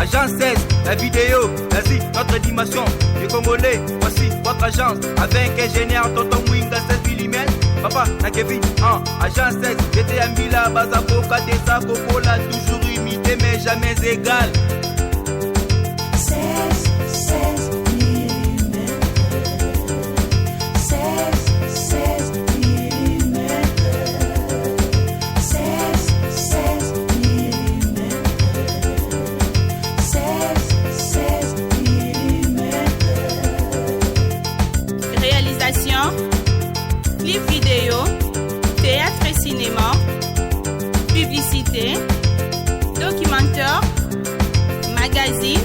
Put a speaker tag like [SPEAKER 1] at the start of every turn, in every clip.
[SPEAKER 1] Agence 16, la vidéo, l'Asie, notre dimension. Les Congolais, voici votre agence. Avec ingénieur Tonton Mwinga 16 mm. Papa, na Kevin, 1, agence 16, j'étais à Mila, Bazaboka, Tessa, Coca-Cola, toujours imité mais jamais égal.
[SPEAKER 2] 16, 16 mm. 16, 16 mm. 16, 16 mm. 16, 16 mm.
[SPEAKER 3] Réalisation, clip vidéo, théâtre et cinéma, publicité, documentaire, magazine,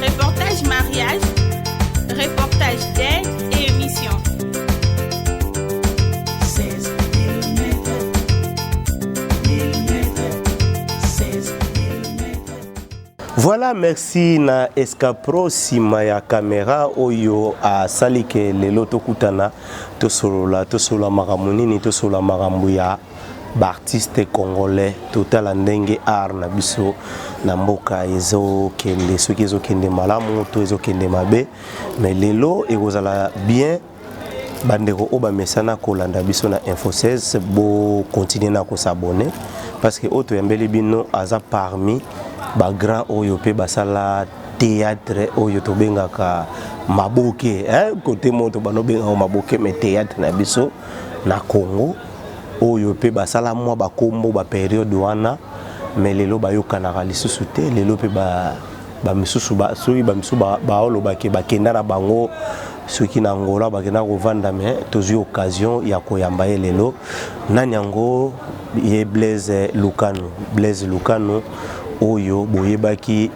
[SPEAKER 3] reportage mariage, reportage d'aide et émission.
[SPEAKER 2] 16 mm. Mm. 16 mm.
[SPEAKER 4] Voilà, merci na Escapro nsima ya caméra oyo asali ke lelo tokutana, tosolola tosolola makambo nini, tosolola makambo ya baartiste congolais, totala ndenge art na biso na mboka ezokende, soki ezokende malamu to ezokende mabe. Mais lelo ekozala bien bandeko oyo bamesana kolanda biso na Info 16, bokontinue na kosabone parce que oyo toyambeli bino aza parmi bagrand oyo mpe basala théâtre oyo tobengaka maboke, hein? Kote moto banobengaka maboke, mais théâtre na biso na Congo oyo mpe basala mwa bakombo baperiode wana, mais lelo bayokanaka lisusu te. Lelo mpe bamisusu soki bamisusu baolobaki bakenda na bango soki na Angola bakenda kovanda, mais tozwi occasion ya koyamba ye lelo. Nani yango? Ye Blaise Lukano. Blaise Lukano oyo boyebaki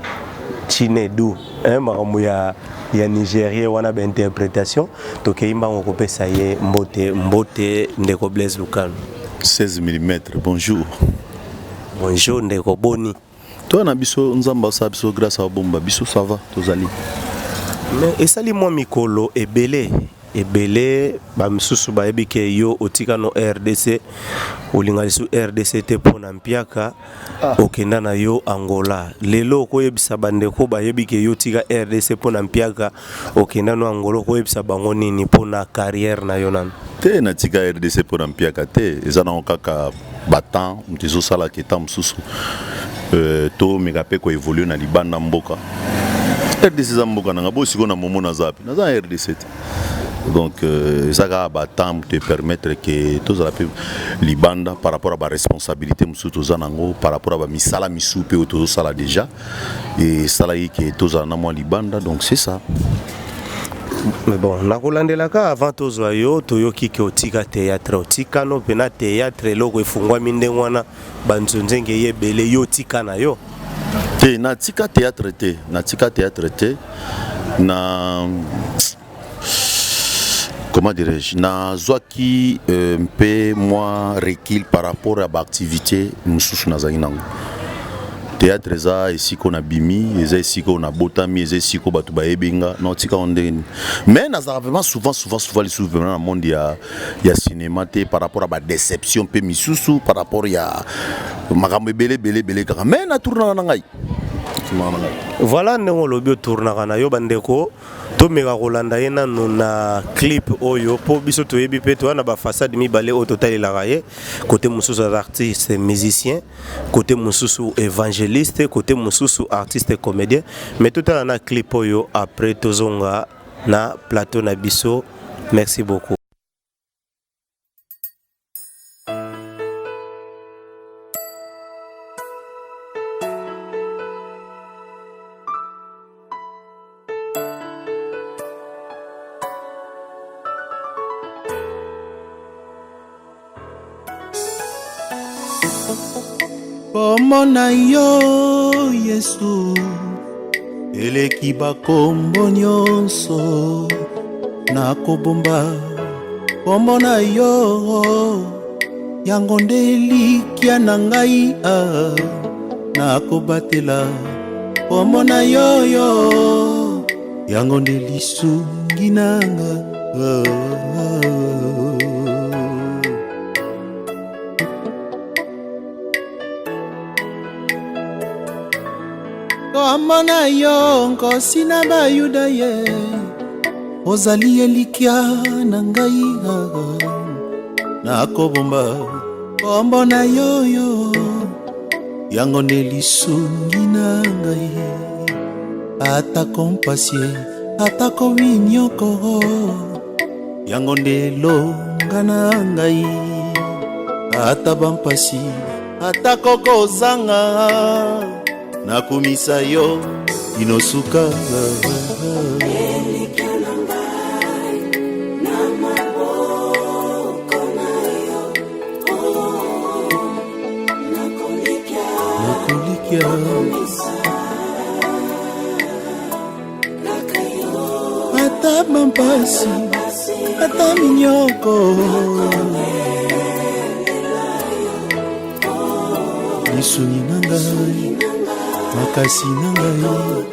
[SPEAKER 4] Chinedu, hein, makambo ya Nigérien wana, bainterprétation. Tokei mbango kopesa ye mbote. Mbote ndeko Blaise Lukano.
[SPEAKER 5] 16 mm, bonjour.
[SPEAKER 4] Bonjour ndeko, boni?
[SPEAKER 5] Toya na biso, Nzambe asala biso grâce, abomba biso, ça va, tozali.
[SPEAKER 4] Mais esali mwa mikolo ebele ebele, bamisusu bayebi ke yo otika no RDC, olinga lisusu RDC te mpo na mpiaka. Okenda na yo Angola. Lelo okoyebisa bandeko bayebi ke yo otika RDC mpo na mpiaka, okenda no Angola, okoyebisa bango nini mpo na carrière na yo nano?
[SPEAKER 5] Te, natika RDC mpo na mpiaka te. Eza nango kaka batemps moto ezosalaka eta mosusu, tomeka mpe koévolue na libanda mboka. RDC eza mboka nanga bo sikoyo na momo naza wapi? Naza na RDC te. Donc eza kaka batemps moto epermettre ke tozala mpe libanda par rapport à baresponsabilité mosusu toza nango, par rapport à bamisala misusu mpe oyo tozosala déjà, esalaki ke tozala na mwa libanda. Donc c'est ça.
[SPEAKER 4] Mais bon, nakolandelaka avant tozwa yo, toyoki ke otika théâtre, otikano mpena théâtre, eloko efungwami ndenge wana, banzonzenge ye ebele, yo otika na yo?
[SPEAKER 5] Te, natika théâtre te, natika théâtre te. Na comment dirais-je, nazwaki mpe mwa recul par rapport ya baactivité mosusu nazalaki nango. Théâtre eza esika oyo nabimi, eza esika oyo nabotami, eza esika oyo bato bayebi nga. Na otika ngo ndenge nini? Mais nazalaka vraiment souvent souvent souvent lisusu vraiment na monde ya cinéma te, par rapport à badéception mpe misusu, par rapport ya makambo ebele ebele ebele kaka. Mais natournaka na ngai, tournaka na ngai.
[SPEAKER 4] Voilà, ndenge olobi otournaka na yo, bandeko, tomeka kolanda ye nano na clip oyo, mpo biso toyebi mpe toya na bafaçade mibale oyo totalelaka ye. Côté mosusu aza artiste musicien, côté mosusu évangéliste, côté mosusu artiste comédien. Mais totala na clip oyo, après tozonga na plateau na biso. Merci beaucoup.
[SPEAKER 6] Kombo na yo Yesu eleki bakombo nyonso, nakobomba kombo na yo, yango nde elikya na ngai, ah, nakobatela kombo na yo, yo yango nde lisungi na nga, ah, ah. Kombo na yo nkosi na bayuda ye ozali elikya na ngai nakobomba kombo na yo yo yango nde lisungi na ngai atako mpasi atako minyoko yango nde elonga na ngai ata bampasi atako kozanga nakumisa yo kino suka. Nakolikya ata bampasi ata minyoko lisungi na ngai makasi na ngai.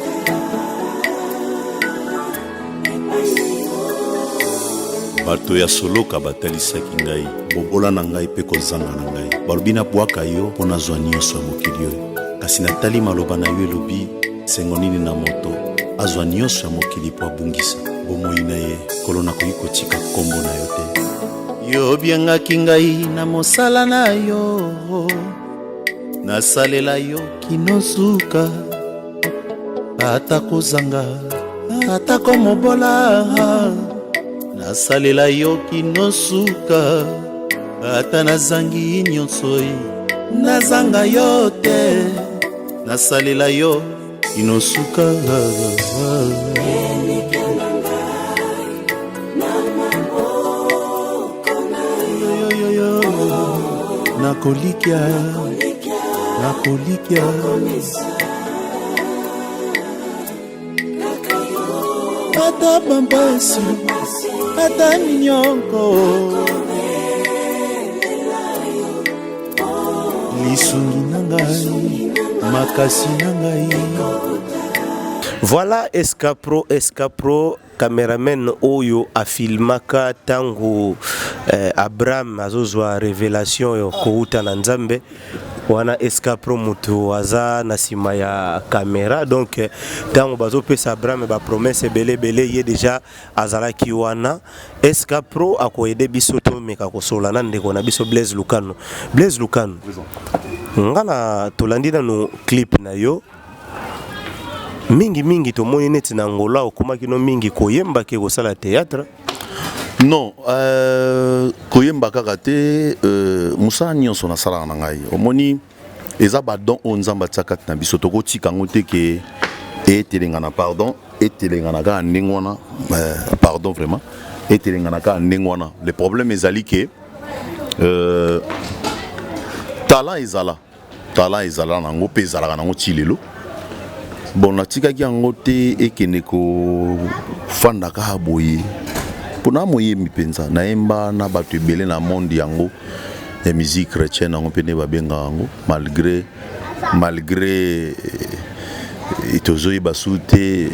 [SPEAKER 6] Bato ya soloka batalisaki ngai bobola na ngai mpe kozanga na ngai. Balobi nabwaka yo mpo nazwa nyonso ya mokili oyo. Kasi natali maloba na yo elobi, Sengo nini na moto azwa nyonso ya mokili mpo abungisa bomoi na ye? Nkolo, nakoki kotika nkombo na yo te. Yo obiangaki ngai na mosala na yo, nasalela yo kino nsuka, ata kozanga, atako mobola, nasalela yo kino nsuka, ata nazangi nyonso, nazanga yo te, nasalela yo kino nsuka. Nakolikya, nakolikya ata bampasi ata minyoko lisungi na ngai makasi na ngai.
[SPEAKER 4] Voilà Escapro, Escapro cameraman oyo afilmaka ntango Abraham azozwa révélation oyo kouta na Nzambe wana. Escapro moto aza na nsima ya caméra, donc ntango bazopesa Abraham bapromesse ebele ebele, ye déjà azalaki wana. Escapro akoaider biso tomeka kosola na ndeko na biso Blaise Lukano. Blaise Lukano, nga na tolandi nanu clip na yo mingimingi, tomoni neti na Angola okomaki no mingi koyemba ke kosala théâtre.
[SPEAKER 5] Non, koyemba kaka te, mosala nyonso nasalaka na ngai. Omoni, eza badon oyo Nzambe atia kati na biso, tokotika yango te ke etelengana, pardon, etelengana kaka ndenge wana, pardon, vraiment, etelengana kaka ndenge wana. Le problème ezali ke talent ezala, talent ezala nango mpe ezalaka nango ti lelo. Bon, natikaki yango te ekende kofanda kaka boye mpona moyembi mpenza. Nayemba na bato ebele na monde yango ya musique chrétienne, yango mpe nde babengaka yango, malgré tozoyeba su te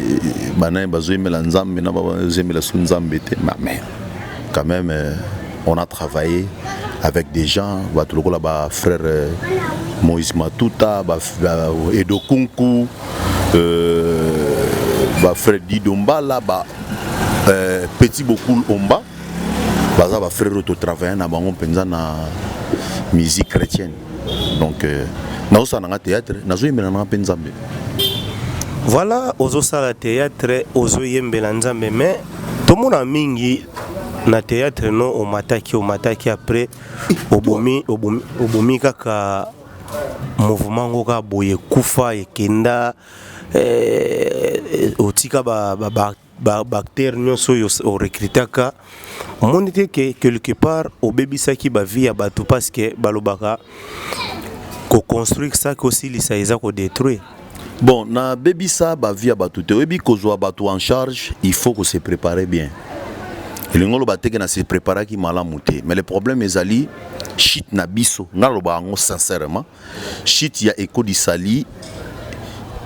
[SPEAKER 5] banani bazoyembela Nzambe na bazoyembela su Nzambe te. Mais quand même, on a travaillé avec des gens, bato lokola bafrère Moïse Matuta, ba Edo Kunku, bafrère Dido Mbala, ba Petit Bokul Omba, baza bafrère oyo totravaille na bango mpenza na musique chrétienne. Donc nazosala nanga théâtre, nazoyembela nanga mpe Nzambe.
[SPEAKER 4] Voilà, ozosala théâtre, ozoyembela Nzambe, mais tomona mingi na théâtre no omataki, omataki, après obomi, obomi, obomi kaka mouvement ngo kaka boye, ekufa, ekenda, otika baacteur nyonso oyo orecrutaka. Omoni te ke quelque part obebisaki bavie ya bato? Parce que balobaka koconstruire saki osilisa eza kodétruire.
[SPEAKER 5] Bon, nabebisa bavie ya bato te. Oyebi, kozwa bato en charge, il faut ko se préparer bien. Elingi oloba te ke na se préparaki malamu te, mais le problème ezali chute na biso. Nga naloba yango sincèrement, chute ya Ekodisali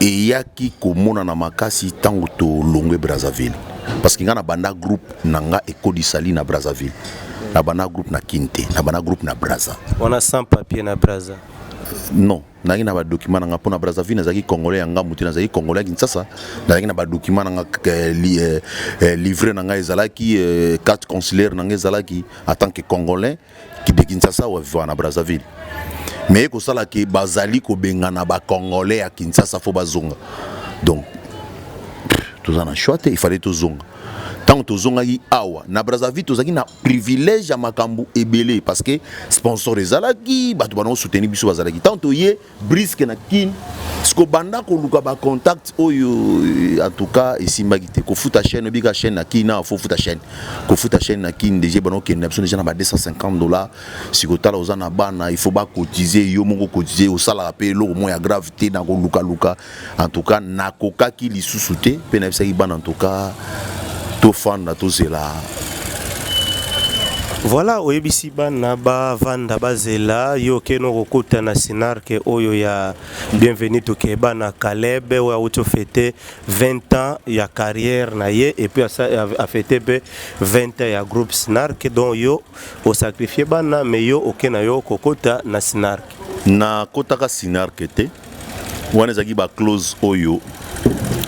[SPEAKER 5] eyaki komonana makasi ntango tolongwe Brazzaville, parce que nga na banda groupe na nga Ekodisali na Brazzaville, na banda groupe na Kin te, na banda groupe na Braza.
[SPEAKER 4] Wana sans papier na Braza.
[SPEAKER 5] Non, nazalaki na badocument na nga mpo na Brazzaville, nazalaki Congolais ya ngambu te, nazalaki Congolais ya Kinshasa. Nazalaki na badocument na nga, livre na ngai ezalaki, carte consulaire na ngai ezalaki en tant que Congolais de Kinshasa oyo avivaka na Brazzaville. Mais ekosala ke bazali kobengana Bacongolais ya Kinshasa, fo bazonga. Donc toza na choix te, il fallait tozonga. Ntango tozongaki awa na Brazzaville, tozalaki na privilège ya makambo ebele parce que sponsor ezalaki, bato bana kosoutenir biso bazalaki. Ntango toye brusque na Kine, siko banda koluka bacontact oyo, en tout cas esimbaki te. Kofuta chaîne, obika chaîne na Kine awa, fo futa chaîne. Kofuta chaîne na Kine déjà, bana okende na biso déjà na ba 250 $. Sikotala, oza na bana, il faut bacotiser, yo moko cotiser, osalaka mpe eloko moko ya grave te. Na kolukaluka, en tout cas nakokaki lisusu te. Mpe nayebisaki bana, en tout cas tofanda, tozela.
[SPEAKER 4] Voilà, oyebisi bana bavanda, bazela. Yo okende kokota na Sinarke oyo ya Bienvenu Tokeba na Caleb, oyo awuti ofêter 20 ans ya carrière na ye et puis afêter mpe 20 ans ya groupe Sinarke. Donc yo osacrifier bana, mais yo oke na yo kokota na Sinarke.
[SPEAKER 5] Nakotaka Sinarke te. Wana ezalaki baclause oyo,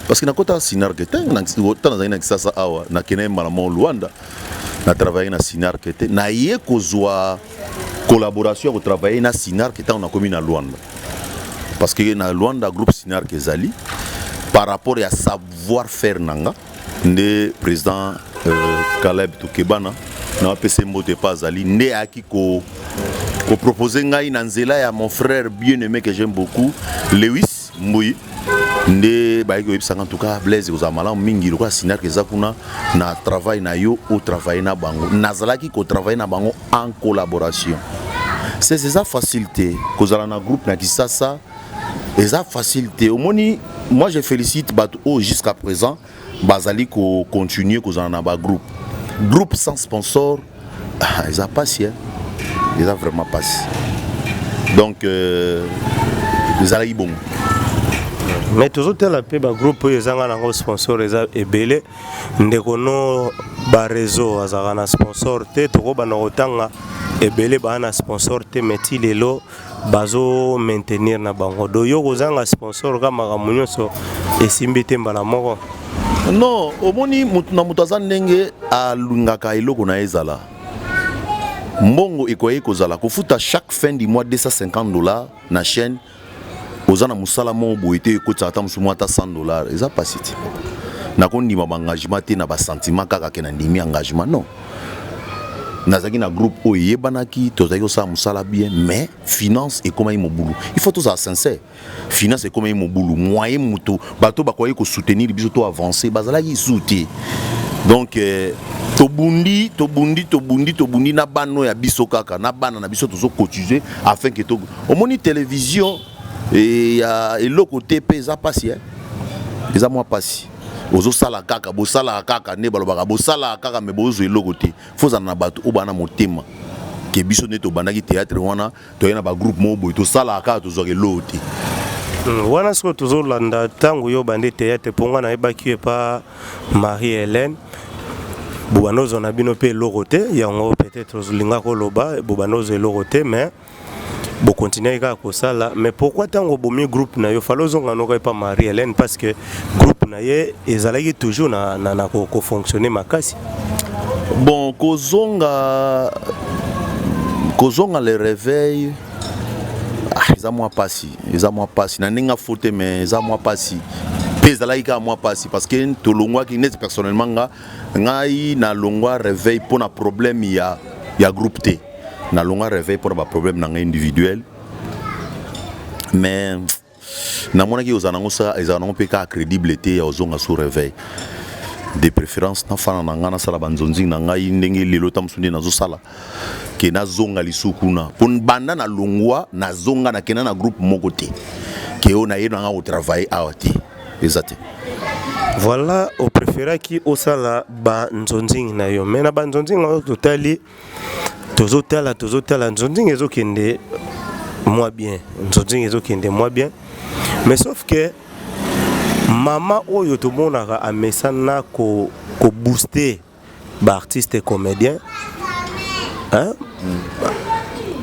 [SPEAKER 5] parce que nakotaka Sinarke te. Ntango nazalaki na Kisasa awa, nakende mbala moko Luanda, na travaille na Sinarke te. Naye kozwa collaboration ya kotravaille na Sinarke ntango nakomi na Luanda, parce que na Luanda groupe Sinarke ezali. Par rapport ya savoir faire na nga nde président Caleb Tokebana, na bapesa mbote epa azali, nde ayaki ko kopropose ngai na nzela ya mon frère bien aimé que j'aime beaucoup, Lewis Mbui. Nde bayaki koyebisanga: en tout cas Blaise, kozala malamu mingi lokola Sinarke eza kuna na travail na yo, otravaille na bango. Nazalaki kotravaille na bango en collaboration. C'est eza facile te kozala na groupe na Kisasa, eza facile te. Omoni, moi je félicite bato oyo jusqu'à présent bazali kocontinue kozala na bagroupe. Groupe sans sponsor, ah, eza pasi, eza vraiment pasi. Donc ezalaki bongo.
[SPEAKER 4] Mais tozotala mpe bagroupe oyo ezanga nango sponsor, eza ebele. Ndeko no bareseau azalaka na sponsor te. Tokobanda kotanga ebele baa na sponsor te, mais ti lelo bazo maintenir na bango. Do yo kozanga sponsor ka makambo nyonso esimbi te mbala moko.
[SPEAKER 5] Non, omoni, motu na moto aza ndenge alingaka eloko na ye ezala. Mbongo ekoki kozala kofuta chaque fin du mois 250 $ na chaîne, oza na mosala moko boye te, ekotisaka ata mosu mwa ata 100 $, eza pasi te. Nakondima baengagement te na basentiment kaka ke nandimi engagement, non. Nazalaki na groupe oyo eyebanaki, tozalaki kosala mosala bien, mais finance ekomaki mobulu. Il faut tozala sincère, finance ekomaki mobulu. Moyen moto bato bakoki kosoutenir biso to avancer bazalaki su te. Donc tobundi, tobundi, tobundi, tobundi na bana oyo ya biso kaka, na bana na biso tozocotiser afin ke to omoni télévision ya eloko te. Mpe eza mpasi, eza mwa mpasi. Ozosala kaka, bosalaka kaka nde balobaka, bosalaka kaka, me bozwa eloko te. Fo ozala na bato oyo baa na motema ke biso nde tobandaki théâtre wana, toye na bagroupe moko boye, tosalaka kaka, tozwaka eloko te.
[SPEAKER 4] Wana sikoyo tozolanda ntango yo bandi théâtre, mpo nga nayebaki yo epa Marie Hélène, bobanda ozwa na bino mpe eloko te. Yango peut-être olinga koloba bobanda ozwa eloko te, mais bokontinuaki kaka kosala. Mais pourquoi ntango obomi groupe na yo, fallait ozonga noko epa Marie Hélène, parce que groupe na ye ezalaki toujours na kofonctionne makasi?
[SPEAKER 5] Bon, kozonga le réveil, ah, eza mwa pasi, eza mwa pasi na ndenge afo te, mais eza mwa pasi mpe ezalaki kaka mwa pasi parce que tolongwaki neti personnellement nga, ngai nalongwa réveil mpo na problème ya groupe te. Nalongwa réveil mpo na baproblème na ngai individuel, mais namonaki ozala nango sa ezala nango mpe kaka crédible te ya ozonga sous réveil. De préférence nafana na ngai, nasala banzonzingi na ngai ndenge lelo ta mosu nde nazosala, ke nazonga lisusu kuna. Mpo banda nalongwa, nazonga, nakenda na groupe moko te ke oyo naye na nga kotravaille awa te, eza te.
[SPEAKER 4] Voilà, opréféraki osala banzonzingi na yo, mais na banzonzingi oyo totali, tozotala, tozotala, nzonzingi ezokende mwa bien, nzonzingi ezokende mwa bien, mais sauf que mama oyo tomonaka amesana kobooster ko baartiste comédien, hein?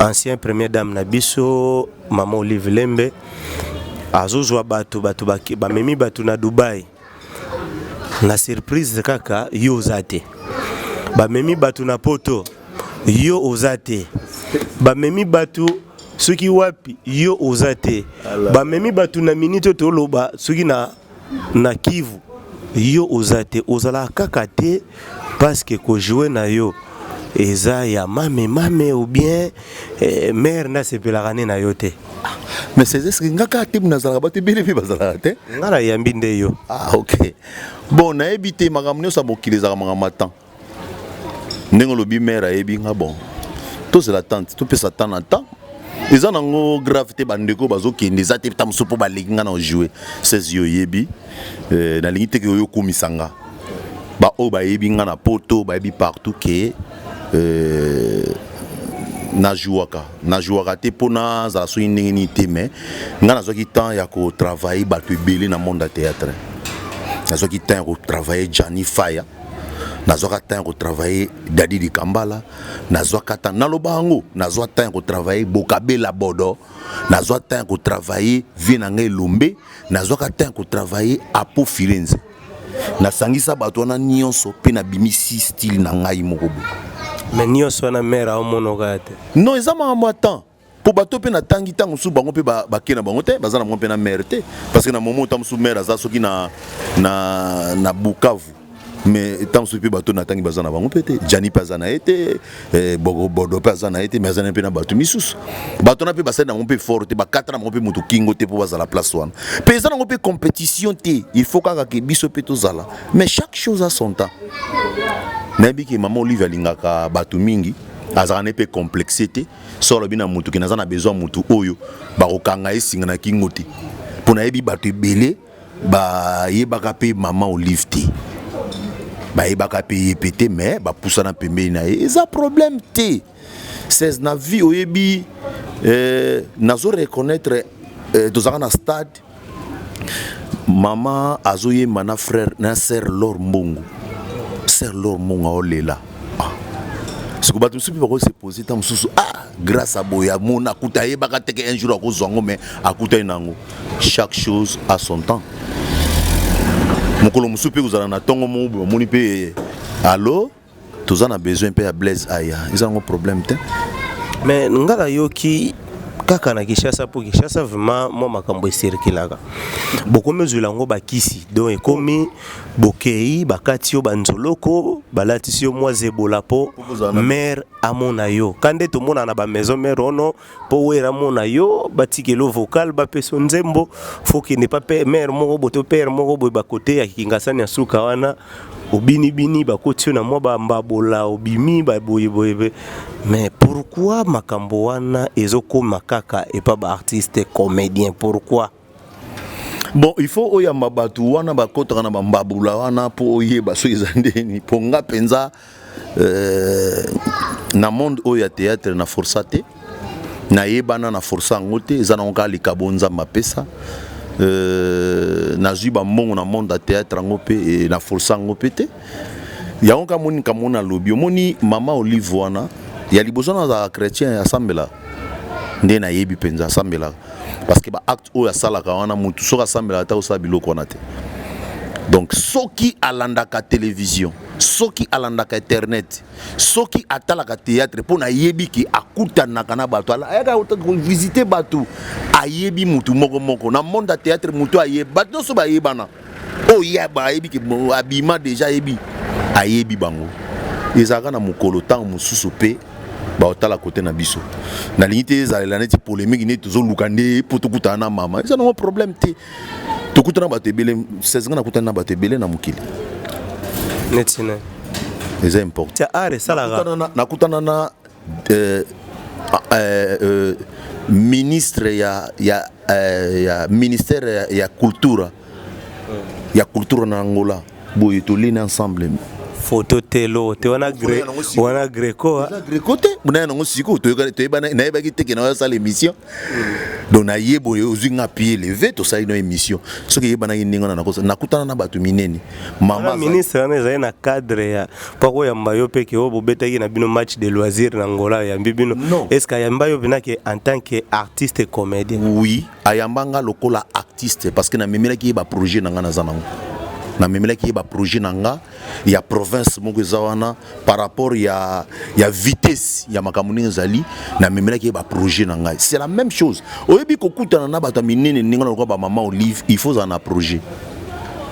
[SPEAKER 4] Ancien première dame na biso, mama Olive Lembe, azozwa bato, bato bamemi bato na Dubai. Na surprise kaka yo oza te. Bamemi bato na poto, yo oza te. Bamemi bato soki wapi, yo oza te. Bamemi bato na minute oyo toloba soki na Kivu, yo oza te. Ozalaka kaka te parce que kojouer na yo eza ya mame mame ou bien mare nde asepelaka nde na yo te?
[SPEAKER 5] Mais c'est est-ce que nga kaka te nazalaka? Bato ebele mpe bazalaka te.
[SPEAKER 4] Nga nayambi nde yo.
[SPEAKER 5] Ah ok, bon, nayebi te. Makambo nyonso ya mokili ezalaka makambo ya temps. Ndenge olobi, mare ayebi nga. Bon, tozela tante, topesa temps na temps. Eza nango grave te. Bandeko bazokende, eza te ta mosusu mpo baleki nga na ojouer 16. Yo oyebi, nalingi te ke oyo okumisa nga. Baoyo bayebi nga na poto, bayebi partout ke najouaka te mpo nazala soki ndenge nini te. Mais nga nazwaki temps ya kotravailler bato ebele na monde ya théâtre. Nazwaki temps ya kotravailler Jani Faya, nazwaka temps ya kotravailler Dadi Dikambala, nazwaka temps, naloba yango, nazwa temps ya kotravailler Bokabela Bodo, nazwa temps ya kotravailler vie na ngai Elombe, nazwaka temps ya kotravailler Apo Firenze. Nasangisa bato wana nyonso mpe nabimisi style na ngai moko boye.
[SPEAKER 4] Mais nyonso wana, mare aomonoka te.
[SPEAKER 5] Non, eza makambo ya temps, mpo bato mpe natangi, ntango mosusu bango mpe bake na bango te, baza na bango mpe na mare te, parce que na moment ntango mosusu mare aza soki na Bukavu, mais ntango mosusu mpe bato natangi baza na bango mpe te. Jani mpe aza na ye te, Bodo mpe aza na ye te, mais aza na ye mpe na bato misusu. Bato wana mpe basali na bango mpe fort te, bakata na bango mpe moto kingo te mpo bazala place wana. Mpe eza nango mpe compétition te, il faut kaka ke biso mpe tozala, mais chaque chose a son temps. Nayebi ke mama Olive alingaka bato mingi, azalaka ne mpe complexe te. So alobi na motu ke naza na besoin motu oyo, bakokanga ye singa na kingo te, mpo nayebi bato ebele bayebaka mpe mama Olive te, bayebaka mpe ye mpe te, mais bapusana pembeni na ye, eza problème te. 16 na vie, oyebi, nazo reconnaître, tozalaka na stade, mama azoyemba na frère na sœur Lor Mbongo. Sœur Lor Mbongo aolela. Ah. Siko bato mosusu mpe bakoki se poser ntango mosusu: ah, grâce à boye amona, akuta, ayebaka te ke un jour akozwa yango, mais akutani na yango. Chaque chose a son temps. Mokolo mosusu mpe kozala na ntongo moko boye, bamoni mpe alo, toza na besoin mpe ya Blaise aya, eza yango problème te.
[SPEAKER 4] Mais nga nayoki kaka na Kinshasa, mpo Kinshasa vraiment mwa makambo esirikilaka, bokomi ozwela yango bakisi. Donc ekomi bokei, bakati yo banzoloko, balatisi yo mwa zebola mpo mare amona yo. Ka nde tomona na bamaison mare ono, mpo wera amona yo, batikeli yo vocal, bapesa yo nzembo, fokende pa mare moko boye to père moko boye, bakote ya Kingasani ya suka wana, obinibini, bakoti yo na mwa bambabola, obimi baboyeboye. Mais pourquoi makambo wana ezokóma kaka epa baartiste comédien? Pourquoi?
[SPEAKER 5] Bon, il faut oyamba bato wana bakɔtaka na bambabula wana mpo oyeba soki eza ndeni. Mpo nga mpenza, na monde oyo ya théâtre, na força te, nayebana na força yango te. Eza nango kaka likabo Nzambe apesa. Nazwi bambongo na monde ya théâtre yango mpe na força yango mpe te. Yango ka moni kamoni alobi, omoni mama Olive wana ya liboso na azalaka chrétien, asambela nde nayebi mpenza asambelaka, parce que baacte oyo asalaka wana, motu soki asambelaka ata osala biloko wana te. Donc soki alandaka télévision, soki alandaka internet, soki atalaka théâtre, mpo nayebi ke akutanaka na bato, ayaka kovisite bato, ayebi mutu moko moko na monde ya théâtre, mutu ayebi bato nyonso bayebana oyo ye ayebi ke abima déjà, ayebi bango. Ezalaka na mokolo ntango mosusu mpe baotala kote na biso. Nalingi te ezalela neti polémique, neti tozoluka nde mpo tokutana na mama. Eza nango problème te, tokutana bato ebele. 16 nga nakutani na bato ebele na mokili.
[SPEAKER 4] Neti ne?
[SPEAKER 5] Eza important.
[SPEAKER 4] Tia art esalaka.
[SPEAKER 5] Nakutana na ministre ya ministère ya culture na Angola boye, toleni ensemble.
[SPEAKER 4] Photo te, eloko te wana, wana greco.
[SPEAKER 5] Greco te, naya nango sikoyo nayebaki te ke naosala émission. Donc naye boye, ozwi nga pied levé, tosali no émission. Soki eyebanaki ndenge wana, nakutana na bato minene.
[SPEAKER 4] Mama ministre wana ezali na cadre ya mpo koyamba yo mpe ke oyo bobetaki na bino match de loisir na Angola, ayambi bino? Est ce que ayamba yo mpena ke en tant que artiste comédien?
[SPEAKER 5] Oui, ayamba nga lokola artiste, parce que namemelaki ye baprojet na nga naza nango, namemelaki ye baprojet na nga ya province moko eza wana par rapport ya vitesse ya makambo ndenge ezali. Namemelaki ye baprojet na ngai. C'est la même chose, oyebi, kokutana na bato ya minene ndenge wana lokola bamama Olive, il faut ozala na projet.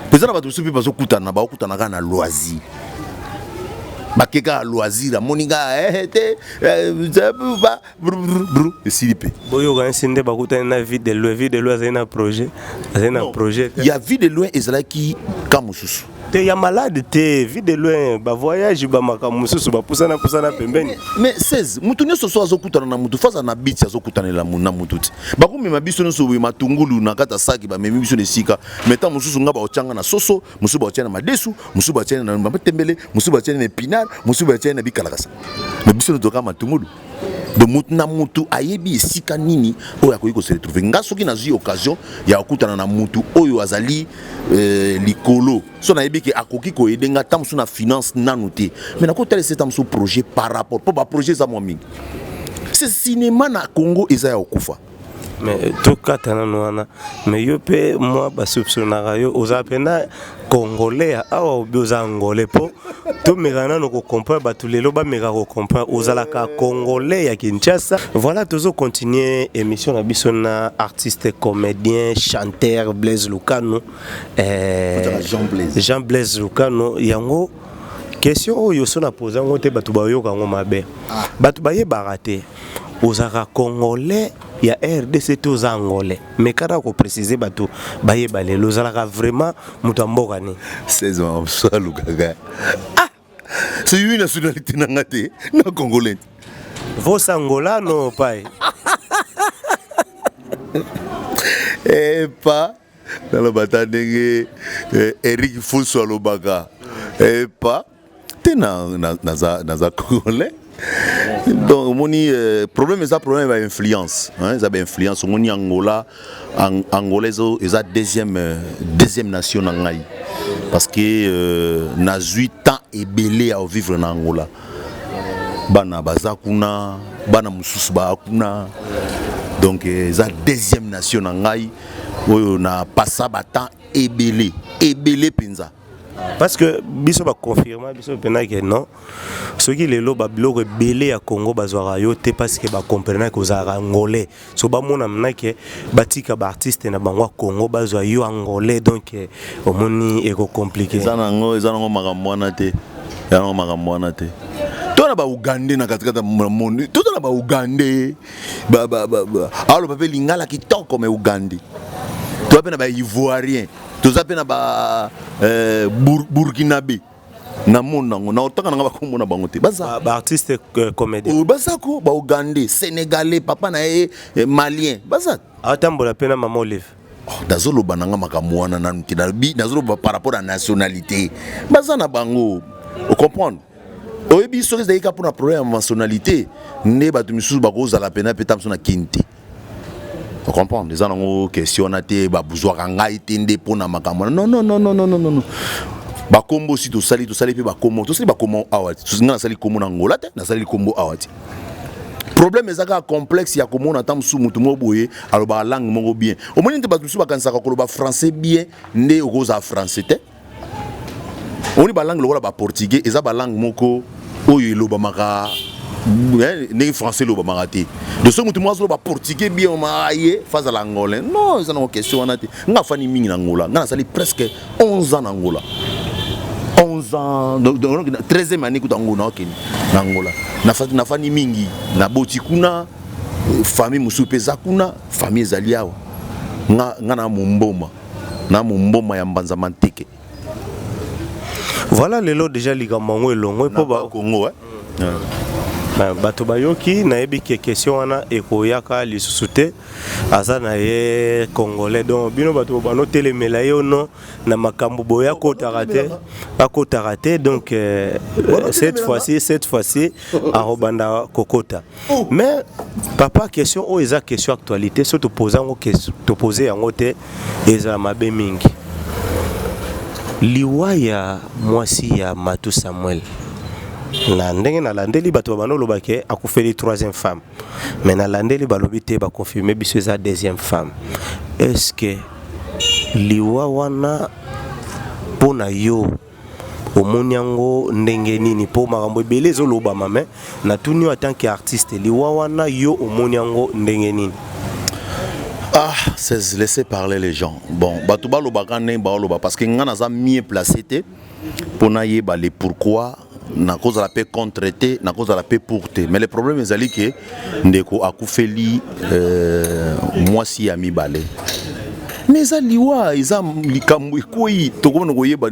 [SPEAKER 5] Mpenza na bato mosusu mpe bazokutana, bakokutana kaka na loisir, bake kaka loisir, amoni kaka te, esili mpe.
[SPEAKER 4] Boyoka nsi nde bakutani na Vie de Loin. Vie de Loin azali na projet, azali na projet.
[SPEAKER 5] Ya Vie de Loin ezalaki ka mosusu.
[SPEAKER 4] Te, ya malade te. Vie de Loin, bavoyage, bamakambo mosusu, bapusana pusana pembeni.
[SPEAKER 5] Mais 16 mutu nyonso so azokutana na mutu, faza na biti, azokutanela na mutu ti bakomema biso nyonso boye, matungulu na kati ya saki, bamemi biso na esika. Mais ntango mosusu nga baotyanga na soso, mosusu baotyanga na madesu, mosusu baotyanga na matembele, mosusu baotyanga na épinard, mosusu baotyanga na bikalakasa, mais biso nyonso toka matungulu. Donc mutu na mutu ayebi esika nini oyo akoki kose retrouver. Nga soki nazwi occasion ya kokutana na mutu oyo azali likolo, so nayebi ke akoki koaider nga ta mosusu na finance nanu te, mais nakotalisa ta mosusu projet par rapport, mpo baprojet eza mwa mingi. Se cinéma na Congo eza ya kokufa.
[SPEAKER 4] Mais tokata nano wana. Mais yo mpe mwa basoupçonnaka yo, ozala mpena congolais ya awa obi oza angolais? Mpo tomeka nano kocomprendre, bato lelo bameka kocomprendre, ozalaka congolais ya Kinshasa? Voilà, tozocontinue émission na biso na artiste comédien chanteur Blaise Lukano.
[SPEAKER 5] Jean Blaise.
[SPEAKER 4] Jean Blaise Lukano. Yango question oyo so na pose yango te, bato bayoka yango mabe. Bato bayebaka te ozalaka congolais ya RDC te, oza angolais. Mais kaka koprécise, bato bayeba lelo ozalaka vraiment moto ya mboka nini?
[SPEAKER 5] 16 ans mosusu alukaka, ah, c'est une nationalité na nga te, na congolais.
[SPEAKER 4] Vos angolano pai?
[SPEAKER 5] Epa naloba ta ndenge Eric Fusu alobaka, epa te, naza congolais. Donc omoni, problème eza problème ya bainfluence, eza bainfluence. Omoni Angola, Angola eza deuxième nation na ngai, parce que nazwi temps ebele ya vivre na Angola. Bana baza kuna, bana mosusu baa kuna. Donc eza deuxième nation na ngai oyo na pasa batemps ebele ebele mpenza.
[SPEAKER 4] Parce que biso baconfirma biso mpena ke non, soki lelo babiloko ebele ya Congo bazwaka yo te, parce que bacomprenaki ozalaka angolais. So bamona mena ke batika baartiste na bango ya Congo, bazwa yo angolais. Donc omoni ekocompliquer.
[SPEAKER 5] Eza nango makambo wana te, eza nango makambo wana te. To na baugandais na katikati ya monde, toza na baugandais, aloba mpe lingala kitoko, mais ugandais. Toza mpe na baivoirien, toza mpe na ba burkinabé na monde nango. Na otanga nanga bakombo na bango te, baza.
[SPEAKER 4] Baartiste comédien.
[SPEAKER 5] Oyo baza ko baugandais, sénégalais, papa na ye malien, baza.
[SPEAKER 4] Atambola mpe na mama Olive?
[SPEAKER 5] Oh, nazoloba nanga makambo wana nanu te. Nalobi, nazoloba par rapport à nationalité baza na bango, ocomprendre? Oyebi, soki ezalaki kaka mpona problème ya nationalité nde bato misusu bakozala pena mpe ta mosusu na kini te, ocomprendre? Eza nango question wana te. Babuzwaka ngai te nde mpona makambo wana. Non, non, non, non, non, non, non, non. Bakombo si tosali, tosali mpe bakombo, tosali bakombo awa te. Ngai nasali kombo na Angola te, nasali kombo awa te. Problème eza kaka complexe ya komona ata mosusu motu moko boye alobaka langue moko bien. Omoni nte bato mosusu bakanisaka koloba français bien nde okozala français te. Omoni balangue lokola baportugais, eza balangue moko oyo elobamaka ndenge français elobamaka te. De soki motu moko azoloba portugais bien, omaka ye fa azala angolais. Non, eza nango question wana te. Nga afandi mingi na Angola, nga nasali presque 11 ans na Angola, 11 ans, donc 13e année kuta ngo naokende na Angola. Nafandi mingi, naboti kuna, famille mosusu mpe eza kuna, famille ezali awa. Nga na momboma, na momboma ya Mbanza Manteke.
[SPEAKER 4] Voilà, lelo déjà likambo yango elongo mpo
[SPEAKER 5] Congo, eh?
[SPEAKER 4] Bato bayoki, nayebi ke question wana ekoyaka lisusu te. Aza na ye congolais, donc bino bato banotelemela ye ono na makambo boye, akotaka te, akotaka te. Donc cette fois-ci akobanda kokota. Mais papa, question oyo eza question actualité. So topose yango, topose yango te, ezala mabe mingi. Liwa ya mwasi ya Matu Samuel, na ndenge nalandeli bato babanda oloba ke akufeli troisième femme, mais nalandeli, balobi te, baconfirme biso eza deuxième femme. Est ce que liwa wana, mpo na yo, omoni yango ndenge nini? Mpo makambo ebele ezolobama, mais natuni yo en tant que artiste, liwa wana, yo omoni yango ndenge nini?
[SPEAKER 5] Ah, c'est laisser parler les gens. Bon, bato balobaka ndenge baoloba, parce que nga naza mieux placé te mpo nayeba le pourquoi. Nakozala mpe contre te, nakozala mpe pour te, mais le problème ezali ke ndeko akufeli mwasi ya mibale. Mais eza liwa, eza likambo ekwei, tokomona koyeba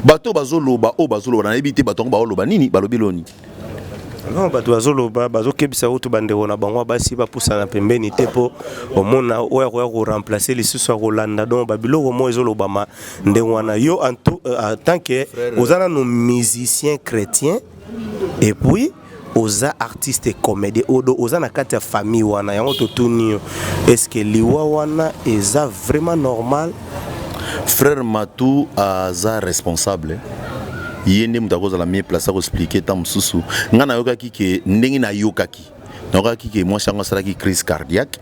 [SPEAKER 5] bato bazoloba oyo bazoloba. Nayebi te bato yango baoloba nini, balobi loni.
[SPEAKER 4] Non, bato bazoloba, bazokebisa kutu bandeko na bango basi bapusana pembeni te, mpo omona oyo akoya koremplace lisusu, akolanda. Donc babiloko moko ezolobama ndenge wana. Yo en tant que oza nano musicien chrétien et puis oza artiste comédien, odo oza na kati ya famille wana, yango totuni yo: est ce que liwa wana eza vraiment normal?
[SPEAKER 5] Frère Matu aza responsable, ye nde moto akozala mieux placé akoexpliquer. Ta mosusu ngai nayokaki ke ndenge nayokaki ke mwasi yango asalaki crise cardiaque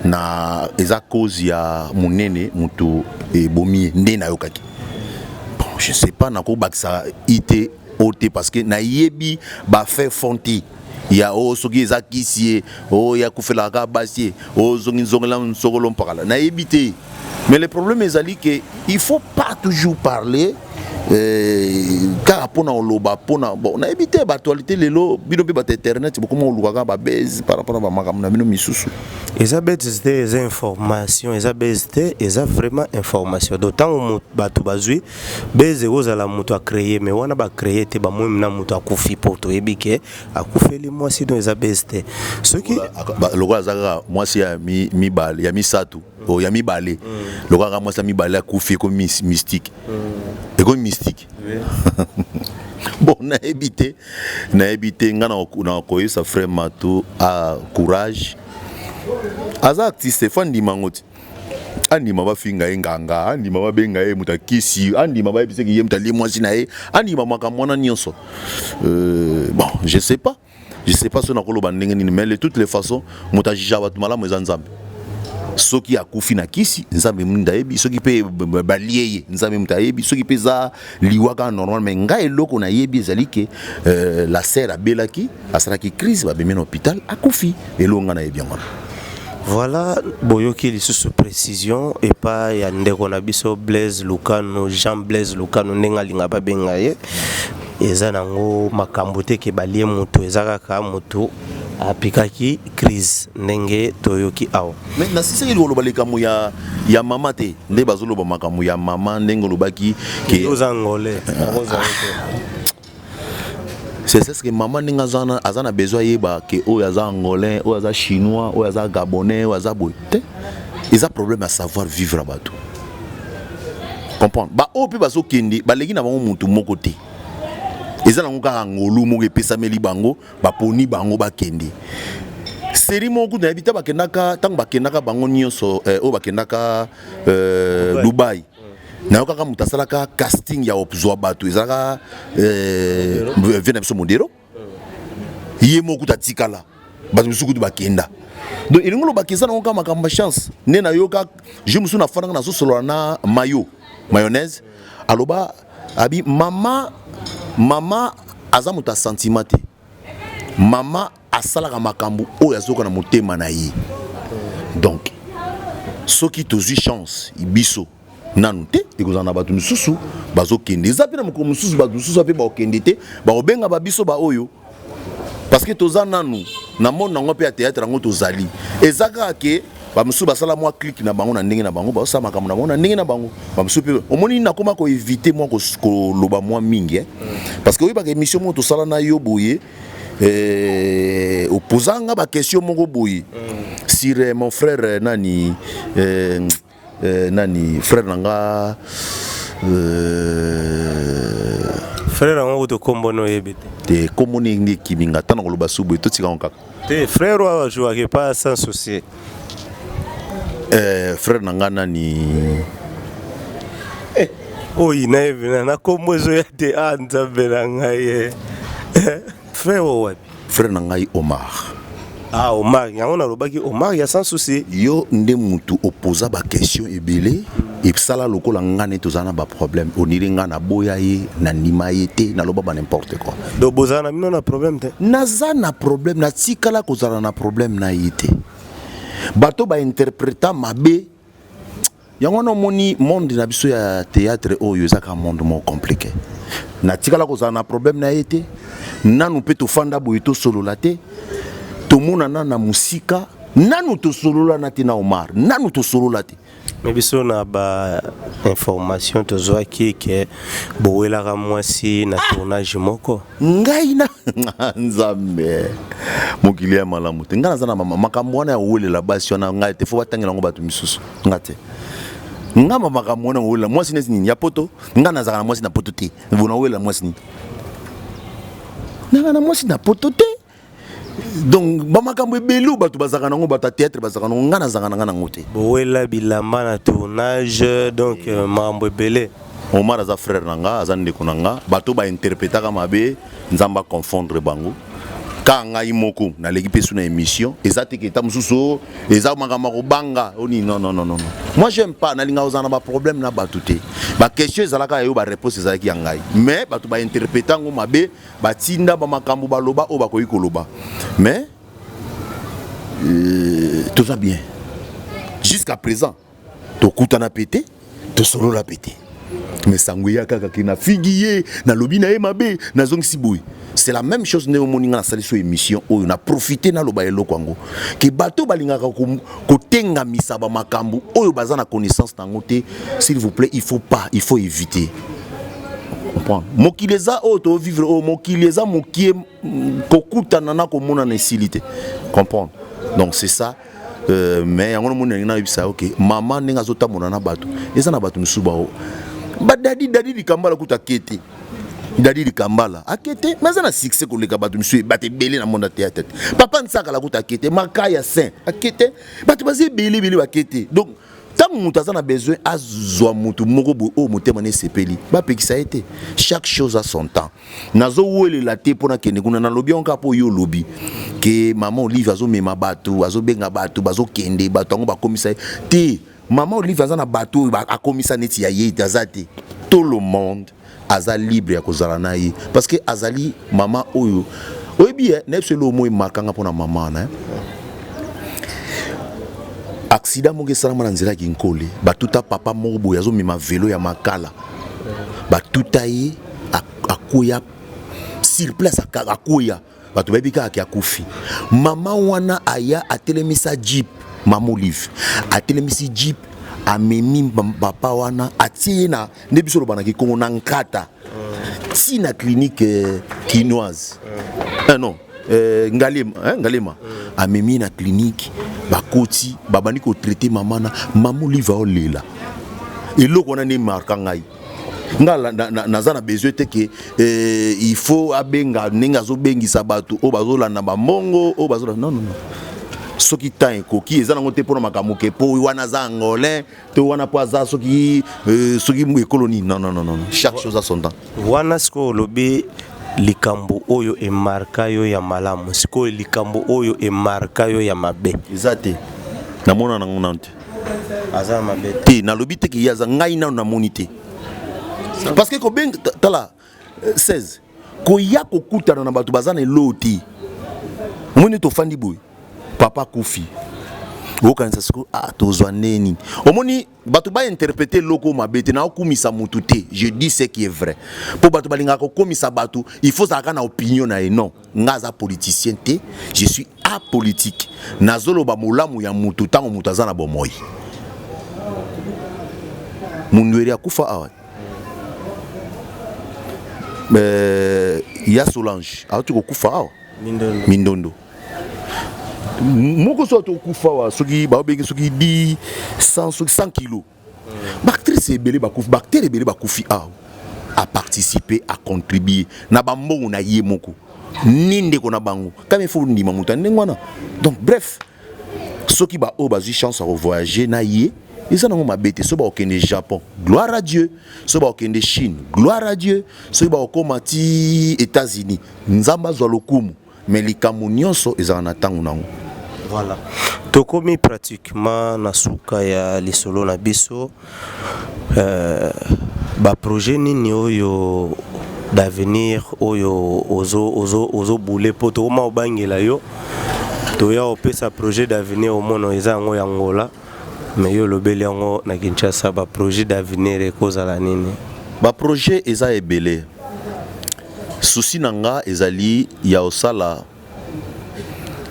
[SPEAKER 5] na eza cause ya monene moto ebomi ye. Nde nayokaki, bon, je sais pas, nakobakisa ite o te, parce que nayebi bafait fond te ya oyo. Soki eza kisi ye oyo akufelaka kaka basi ye oyo zongi nzongela nsokolo mpakala, nayebi te. Mais le problème ezali ke il faut pas toujours parler kaka mpona koloba mpona, bon, nayebi te. Baactualité lelo, bino mpe bato internet bokoma koluka kaka babase par rapport na bamakambo na bino misusu.
[SPEAKER 4] Eza bêtise te, eza information. Eza base te, eza vraiment information. Donc ntango bato bazwi base, ekozala moto acréé, mais wana bacréé te, bamoi na moto akufi, mpo toyebi ke akufeli mwasi. Donc eza base te soki
[SPEAKER 5] Lokola aza kaka mwasi ya mibale, ya misato, o ya mibale, lokola kaka mwasi ya mibale akufi, ekomi mystique, ekomi mystique. Bon, nayebi te, nayebi te. Nga na koyebisa frère Mato a courage. Aza artiste, fo andima yango ti andima bafinga ye nganga, andima babenga ye moto akisi, andima bayebisaki ye moto alie mwasi na ye, andima makambo wana nyonso. Bon, je sais pas, je sais pas so nakoloba ndenge nini, mais de toutes les façons, moto ajugeaka bato malamu eza Nzambe. Soki akufi na kisi, Nzambe mutu ayebi. Soki mpe balie ye, Nzambe mutu ayebi. Soki mpe eza liwa kaka normal, mais ngai eloko nayebi ezali ke la sœur abelaki, asalaki crise, babemi na hôpital, akufi. Eloko ngai nayebi yango wana.
[SPEAKER 4] Voilà, boyoki lisusu précision epai ya ndeko na biso Blaise Lukano, Jean Blaise Lukano, ndenge alinga babenga ye. Eza nango makambo te ke balie moto, eza kaka moto apikaki crise, ndenge toyoki awa.
[SPEAKER 5] Mais nasisaki koloba likambo ya mama te, nde bazoloba makambo ya mama, ndenge olobaki
[SPEAKER 4] ke oza ngole.
[SPEAKER 5] C'est ce que mama, ndenge aza na besoin ayeba ke oyo aza angolais, oyo aza chinois, oyo aza gabonais, oyo aza boye te. Eza problème ya savoir vivre ya bato comprendre. Baoyo mpe bazokende, baleki na bango motu moko te, eza nango kaka ngolu moko epesameli bango, baponi bango bakende. Série moko kutu nayebi te, bakendaka, ntango bakendaka bango nyonso oyo bakendaka Dubai, nayokaka moto asalaka casting ya ozwa bato ezalaka vie na biso Modero. Ye moko kutu atikala, bato mosusu kutu bakenda. Donc elingi olobaka eza nango kaka makambo ya chance. Nde nayoka jour mosusu nafandaka, nazosolola na mayo mayonnaise, aloba abi mama, mama aza moto ya sentiment te, mama asalaka makambo oyo azoka na motema na ye. Donc soki tozwi chance, biso nanu te, ekozala na bato misusu bazokende. Eza mpe na mokolo mosusu bato mosusu mpe bakokende te, bakobenga babiso baoyo, parce que toza nanu na monde yango mpe ya théâtre yango tozali. Eza kaka ke bamosusu basala mwa clique na bango na ndenge na bango, bazosala makambo na bango na ndenge na bango. Bamosusu mpe omoni nakoma koéviter mwa koloba mwa mingi, eh? Parce que oyebaka émission moko tosala na yo boye. Eh, opoza nga ba question moko boye mm. sur eh, mon frère eh, nani eh, eh, nani frère na nga euh,
[SPEAKER 4] frère yango kutu kombo na oyebi te
[SPEAKER 5] te kombo ndenge ekimi nga ntango koloba su boye totika yango kaka
[SPEAKER 4] te frère oyo ajouaki pas sans souci.
[SPEAKER 5] Eh, frère na nga nani
[SPEAKER 4] eh, oyo nayebi na na kombo ezoya te a ah, nzambe na ngai eh. Frère oyo wapi?
[SPEAKER 5] Frère na ngai Omar.
[SPEAKER 4] Ah Omar, yango nalobaki Omar ya sans souci.
[SPEAKER 5] Yo nde mutu opoza ba question ebele esala lokola nga nde toza na ba problème oniri nga naboya ye nandima ye te naloba ba n'importe quoi.
[SPEAKER 4] Donc bozala na bino na problème te?
[SPEAKER 5] Naza na problème, natikala kozala na problème na ye te. Bato ba interpreta mabe Yango wana omoni monde na biso ya théâtre oyo eza kaka monde moko compliqué. Natikala kozala na problème na ye te, nanu mpe tofanda boye tosolola te, tomonana na mosika, nanu tosololana te na Omar, nanu tosolola te.
[SPEAKER 4] Mais biso na ba information tozwaki ke bowelaka mwasi na tournage moko.
[SPEAKER 5] Ngai na nzambe mokili ya malamu te ngai naza na makambo wana ya kowelela basi wana ngai te fo batangela yango bato misusu nga te nga ma makambo wana kowelela mwasi neti nini ya poto ngai nazalaka na mwasi na poto te bona kowelela mwasi nini nanga na mwasi na poto te donc bamakambo ebele oyo bato bazalaka nango bato ya théâtre bazalaka nango ngai nazalaka na ngai nango te
[SPEAKER 4] bowela bilamba na tournage donc euh, makambo ebele
[SPEAKER 5] Omar aza frère na nga aza ndeko na nga bato bainterpretaka mabe nzambe aconfondre bango ka ngai moko naleki mpe su na émission eza te ke eta mosusu oh, eza makambo ya kobanga oni oh, non non non non moi j'aime pas nalingaka kozala na baproblème na bato te baquestion ezalaka ya yo baréponse ezalaki ya ngai mais bato bainterpreta yango mabe batinda bamakambo baloba oyo bakoki koloba mais euh, toza bien jusqu'à présent tokutana mpe te tosolola mpe te mais sango eya kaka ke nafingi ye nalobi na ye mabe nazongisi boye c'est la même chose ndenge omoni nga nasali so émission oyo na profite naloba eloko yango ke bato balingaka kotengamisa bamakambo oyo baza na connaissance na yango te s'il vous plaît il faut pas il faut éviter comprendre mokili eza oyo tovivre oyo mokili eza mokie mm, kokutana na komonana esili te comprendre donc c'est ça euh, mais yango nomoni ndenge nayebisa yo ke mama ndenge azotambola na bato eza na bato mosusu bao badadi dadi likambala kuta ake te dadi likambala ake te mais aza na succès koleka bato mosusu bato ebele na monde ya théâtre te papa nsakala kuta ake te makaya saint ake te bato baza ebele ebele bake te donc ntango moto aza na besoin azwa moto moko boye oyo motema na esepeli bapekisa ye te chaque chose a son temps nazowelela te mpo nakende kuna nalobi yango kaka mpo yo olobi ke mama olive azomema bato azobenga bato bazokende bato yango bakomisa ye te mama olive aza na bato oyo akomisa neti ya ye te aza te tout le monde aza libre ya kozala na ye parce que azali mama oyo oyebi ye nayebi so eloko moko emarkanga mpo na mama wana eh. accident moko esalama na nzela ya kinkole batuta papa moko boye azomema velo ya makala batuta ye akweya sur place akweya bato bayebi kaka ke akufi mama wana aya atelemisa jeep mama olive atelemisi jeep amemi papa wana atie ye na nde biso oloba na kikongo na nkata ti na clinique euh, kinoise eh, non euh, ngalema, eh, ngalema. Amemi ye na clinique bakoti babandi kotraite mama na mama olive aolela eloko wana nde marka ngai nga naza na besoin te ke eh, il faut abenga ndenge azobengisa bato oyo bazolanda bambongo oyo bazolanda non non non soki temps ekoki eza nango te mpona makambo ke mpo wana aza angolais to wana mpo aza soki euh, soki ekolo nini non non non non chaque chose a son temps
[SPEAKER 4] wana sikoyo olobi likambo oyo emarka yo ya malamu sikoyo likambo oyo emarka yo ya mabe
[SPEAKER 5] eza te namona nango nano te
[SPEAKER 4] aza mabe
[SPEAKER 5] te nalobi te ke ye aza ngai nano namoni te parce que kobenga tala 16 euh, koya kokutana na bato baza na eloo te omoni tofandi boye papa akufi okanisa sikoyo ah, tozwa nde nini omoni bato bainterprete eloko mabe te naokumisa motu te je dis ce qui est vrai mpo bato balingaka kokomisa bato il faut ozalaka na opinion na ye non nga aza politicien te je suis apolitique nazoloba molamu ya motu ntango moto aza na bomoi mundweri akufa awa euh, ya solange auti kokufa awa.
[SPEAKER 4] Mindondo.
[SPEAKER 5] Mindondo. Moko so tokufa wa soki baobengi soki 10 100 soki 100 kilo. Baactrice ebele bakufi, baacteur ebele bakufi awa. A participer, a contribuer na bambongo na ye moko. Ni ndeko na bango. Kama il faut ndima moto ya ndenge wana. Donc bref, soki ba oyo bazwi chance ya kovoyage na ye eza nango mabe te. Soki bakokende Japon, gloire à Dieu. Soki bakokende Chine, gloire à Dieu. Soki bakokoma ti États-Unis, Nzambe azwa lokumu. Mais likambo nyonso ezalaka na ntango nango.
[SPEAKER 4] Voilà, tokomi pratiquement na suka ya lisolo na biso. Baprojet nini oyo d'avenir oyo ozobule mpo tokoma obangela yo toya opesa projet d'avenir? Omona eza yango ya Ngola, mais yo olobeli yango na Kinshasa. Baprojet d'avenir ekozala nini?
[SPEAKER 5] Baprojet eza ebele. Souci na nga ezali ya kosala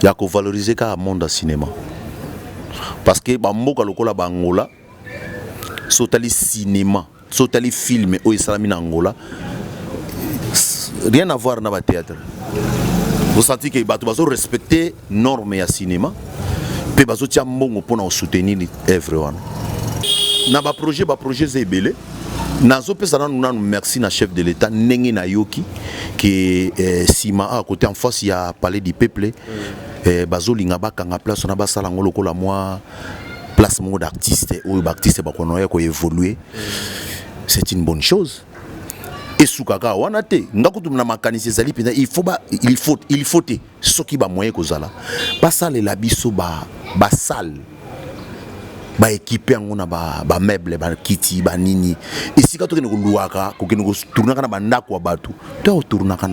[SPEAKER 5] ya kovaloriser kaka monde ya cinéma, parce que bamboka lokola baangola, so otali cinéma, so otali film oyo esalami na Angola, rien à voir na bathéâtre. Osenti ke bato bazorespecte norme ya cinéma mpe bazotia mbongo mpona kosoutenir œuvre wana. Na baprojet, baprojet eza ebele. Nazopesa nanu merci na chef de l'État, ndenge nayoki ke nsima awa, côté en face ya Palais du Peuple, bazolinga bakanga place wana, basala yango lokola mwa place moko d'artiste oyo baartiste bakona ya koévoluer. C'est une bonne chose. Esukaka wana te. Nga kutu na makanisi ezali mpenza, il faut ba, il faut te, soki bamoyen kozala, basalela biso basalle, baéquipe yango na bameuble, bakiti, banini, esika tokende koluwaka, kokende kotournaka na bandako ya bato to kotournaka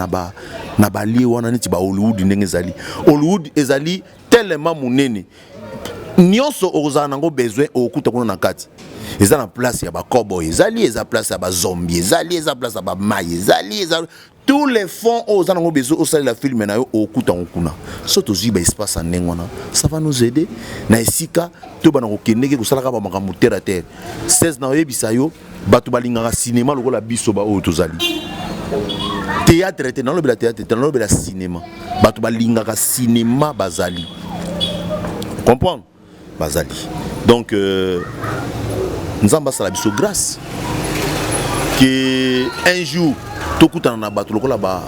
[SPEAKER 5] na balie wana neti bahollywood. Ndenge ezali, Hollywood ezali tellement monene, nyonso okozala nango besoin okokuta kuna na kati. Eza na place ya bacowboy, ezali, eza place ya bazombi, ezali, eza place ya bamai, ezali, eza tous les fonds oyo oza nango besoin osalela film na yo, okuta yango kuna. So tozwi baespace ya ndenge wana, ça va nous aider na esika tobana kokendeke kosalaka bamakambo terre à terre. 16 na oyebisa yo, bato balingaka cinéma lokola biso baoyo tozali théâtre te. Nalobela théâtre te, nalobela cinéma. Bato balingaka cinéma bazali, comprendre, bazali. Donc Nzambe asala biso grâce ke un jour tokutana na bato lokola ba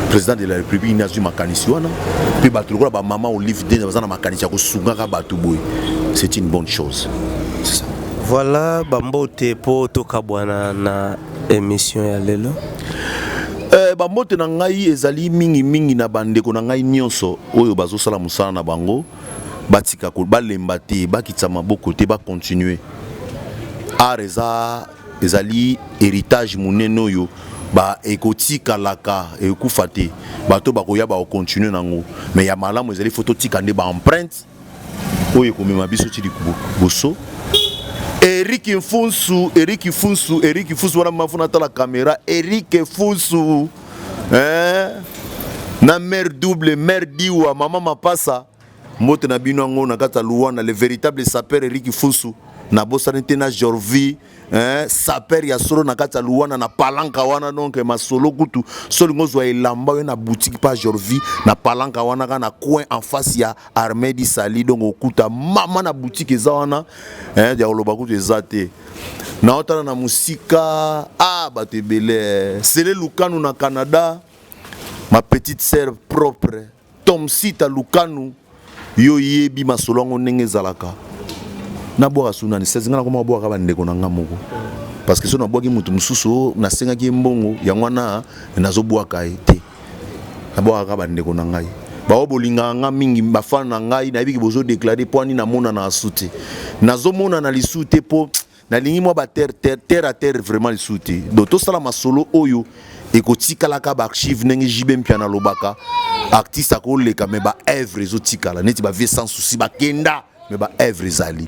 [SPEAKER 5] président de la République ni azwi makanisi wana, mpe bato lokola bamama Olive Dende baza na makanisi ya kosungaka bato boye. C'est une bonne chose, c'est ça.
[SPEAKER 4] Voilà, bambote mpo tokabwana na émission ya lelo.
[SPEAKER 5] Bambote na ngai ezali mingimingi na bandeko na ngai nyonso oyo bazosala mosala na bango. Batika, balemba te, bakitisa maboko te, bacontinue. Art eza, ezali héritage monene oyo ba ekotikalaka, ekufa te. Bato bakoya, bakocontinue nango. Mais ya malamu ezali, faut totika nde baempreinte oyo ekomema biso ti liboso. Erik Mfunsu, Erik Mfunsu, Erik Mfunsu wana mafuna, tala caméra, Erik Mfunsu, hein? Na mare double mare diwa mama mapasa, mbote na bino yango na kati ya Luwana, le véritable sapeur Erik Mfunsu. Nabosani te na Jorvi, hein, sapeur ya solo na kati ya Luwana na Palanka wana. Donc masolo kutu, so olingi ozwa elamba oyo na boutique pa Jorvi na Palanka wana, kaka na coin en face ya Armée du Sali. Donc okuta mama na boutique eza wana, hein, ya koloba kutu eza te. Naotala na mosika, ah, bato ebele. Sele Lukanu na Canada, ma petite sœur propre Tomsita Lukanu, yo yebi masolo yango ndenge ezalaka. Nabwaka su nani 16? Nga nakoma bwaka bandeko na nga moko, parce que so nabwaki motu mosusu oyo nasengaki ye mbongo, yango wana nazobwaka ye te. Nabwakaka bandeko na ngai bao bolingaka nga mingi, bafana na ngai. Nayebiki bozodéclarer mpo ani namonana asu te, nazomonana lisu te, mpo nalingi mwa baterre terre terre à terre vraiment lisu te. Donc tosala masolo oyo ekotikalaka baarchive, ndenge JB Mpiana alobaka: artiste akoleka, mais baœuvre ezotikala, neti bavie Sans Souci bakenda, mais baœuvre ezali.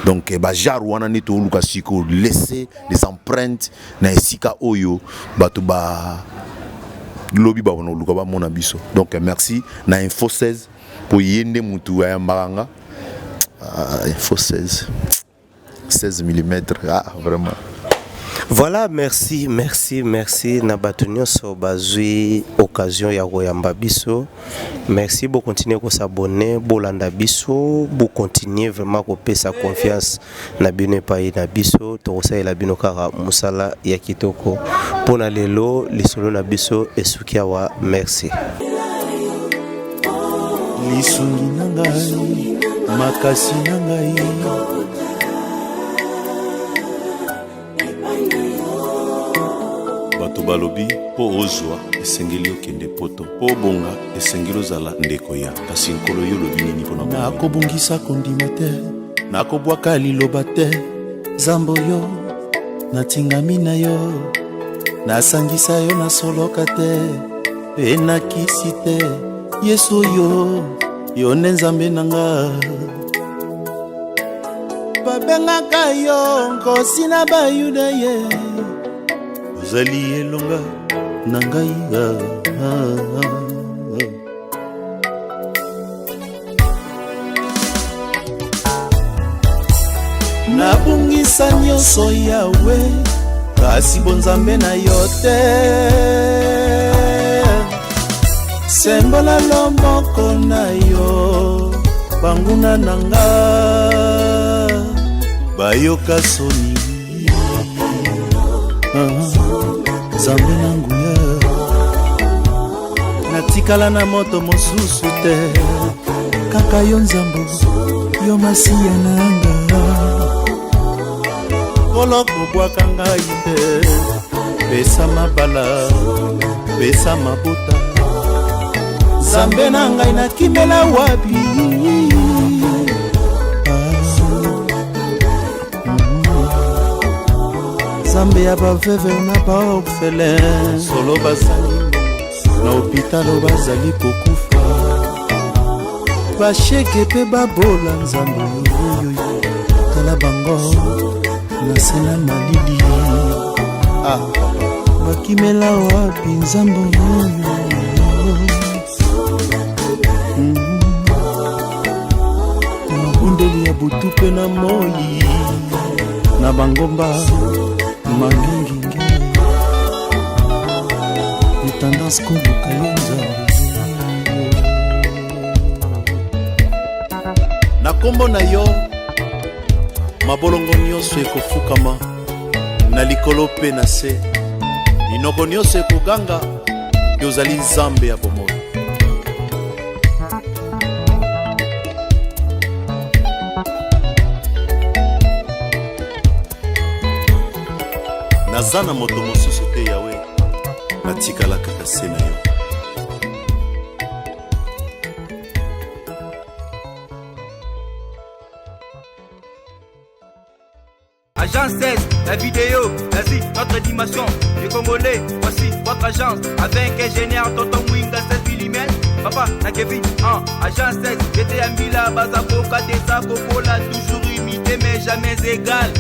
[SPEAKER 5] Donc bajare wana nde tooluka sikoyo, laisser les empreintes na esika oyo bato ba lobi bakona koluka bamona biso. Donc merci na Info 16, mpo ye nde mutu ayambaka nga. Ah, Info 16, 16 mm, ah, vraiment.
[SPEAKER 4] Voilà, merci, merci, merci na bato nyonso bazwi occasion ya koyamba biso. Merci, bo continuer ko s'abonner, bolanda biso, bo continuer vraiment kopesa confiance na bino epai na biso, tokosalela bino kaka mosala ya kitoko. Mpo na lelo lisolo na biso esuki awa, merci.
[SPEAKER 6] Lisungi na ngai, makasi na ngai. Bato balobi mpo ozwa esengeli okende poto, mpo obonga esengeli ozala ndeko ya. Kasi Nkolo, yo olobi nini mpo na bomoi? Nakobungisa kondima te, nakobwaka liloba te, Nzambe oyo natingami na yo, nasangisa yo na soloka te, mpe nakisi te. Yesu oyo, yo nde Nzambe na nga. Babengaka yo nkosi na Bayuda ye, ozali elonga na ngai. Ah, ah, ah. Nabungisa nyonso Yawe, kasi bonzambe na yo te. Sembola loboko na yo, banguna na nga bayoka soni. Ah, Nzambe na nguya, natikala na moto mosusu te, kaka yo Nzambo, yo Masiya na nga. Nkolo, kobwaka ngai te, pesa mabala, pesa mabota. Nzambe na ngai, nakimela wapi? Ah. Nzambe ya baveve na baorphelin, solo bazali na hopitalo, bazali kokufa, basheke mpe babola. Nzambe oyoyo, tala bango na se na malili. Ah, bakimela wapi, Nzambe oyo? Mabondeli ya butu mpe na moi, na bangomba mangingingi, tendance koluka yo, Nzambe. Na nkombo na yo, mabolongo nyonso ekofukama na likolo mpe na se, minoko nyonso ekoganga yo ozali Nzambe ya bomoi. Naza na moto mosusu te, Yawe, natikala kaka se na yo.
[SPEAKER 1] Agence 16, la vidéo, l'Asie, notre dimension. Les Congolais, voici votre agence. Avec ingénieur Tonton Mwinga 16 mm. Papa, na Kevin, 1. Agence 16, j'étais à Mila, Bazaboka, Desa, Kokola, toujours imité mais jamais égal.